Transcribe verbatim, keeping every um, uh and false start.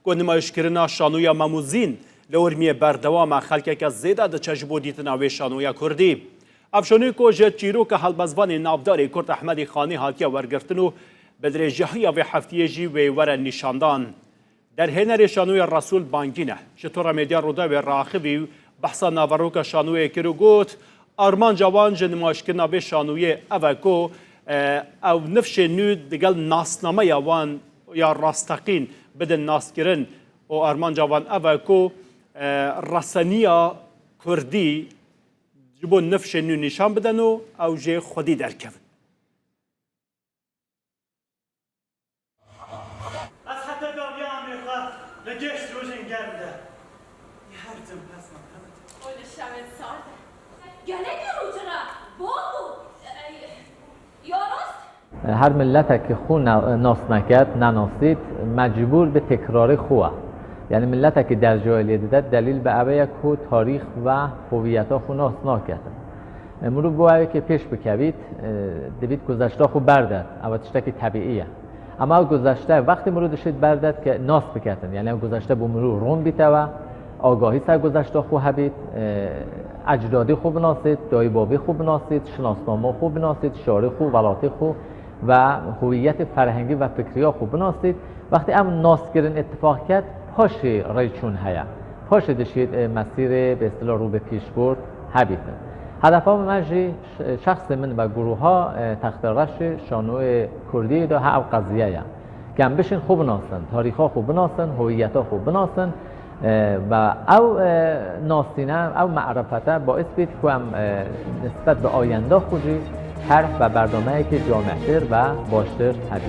Ku nimayişkirina şanoya Mem û Zîn li Urmiyê berdewam e, xelkeke zêde diçe ji bo dîtina wê şanoya kurdî. Ev şanoyê ku ji çîroka helbestvanê navdarê kurd Ehmedê Xanî hatiye wergirtin û bi dirêjihiya vê heftiyê jî wê were nîşandan. Derhênerê şanoyê Resûl Bangîn e. Ji Tora Medya Rûdawê raxivî û behsa naveroka şanoyê kir û got, armanca wan ji nimaşkirina vê şanoyê ev e ku, e, ew nifşên nû digel nasnameya wan ya rasteqîn bidin naskirin û armanca wan ev e ku, e, reseniya kurdî ji bo nifşên nû nîşan bidin û ew jê xwedî derkevin. Ez heta dawiya amê xwe li geşt rojên germ de. Her tim pesma tevit. Û li şevên sar de. Gelekî rûcira, bol bû. Ey, ya rast? Her miletekî xwe ne-, nas neket, nenasît, mecbûr bi tekrarê xwe ye. Yanî miletekî dercayê lê dide, delîl bi ev e ku tarîx ve howiyeta xwe nas naketin. E, mirov bo ew yekê pêş bikevît, e, divît guzeşta xwe berdet. Ew tiştekî tebîî ye. Ema ew guzeşte, wextê mirov dişêt berdet ke nas biketin. Yanî ew guzeşte bo mirov rûn bîtewe, agahî ser guzeşta xwe hebît, e, ecdadî xwe binasît, dayî bavî xwe binasît, şinasnama xwe binasît, şarê xwe, welatê xwe ve howiyetê ferhengî ve fikriya xwe binasît. Wextê em naskirin îttifaq ket, paşê rêçûn heye. Paşê dişêt, e, mesîrê bi îstila rû bi pîşburt hebîtin. Hedefa me jî ş-, şexsê min ve guruha, e, Textê Reşê şanoyê kurdî de ha ev qeziye ye. Ke em bişên xwe binasin, tarîxa xwe binasin, howiyeta xwe binasin, e, ve ew, e, nasîne, ew merifete baîs bît ku em, e, nisbet bi ayenda xwe jî her ve bernameyekê camihtir ve baştir hebît.